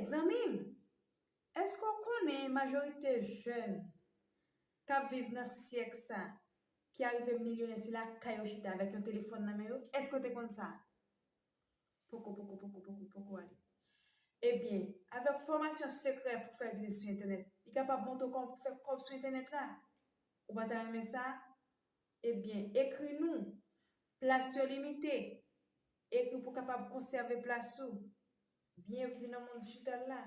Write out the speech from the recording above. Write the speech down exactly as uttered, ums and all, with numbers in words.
Zanmi m, èske w konnen majorite jèn k ap viv nan syèk sa, ki arive milyonè, se lakay yo chita avèk yon telefòn nan men yo? Èske w te konn sa? Poko, poko, poko, poko, poko ale. Ebyen, avèk fòmasyon sekrè pou fè biznis sou entènèt, li kapab montre w kòman pou fè kòb sou entènèt la. Ou pa ta renmen sa? Ebyen, ekri nou. Plas yo limite. Ekri pou w kapab konsève plas ou. Byenvni nan mond dijital la.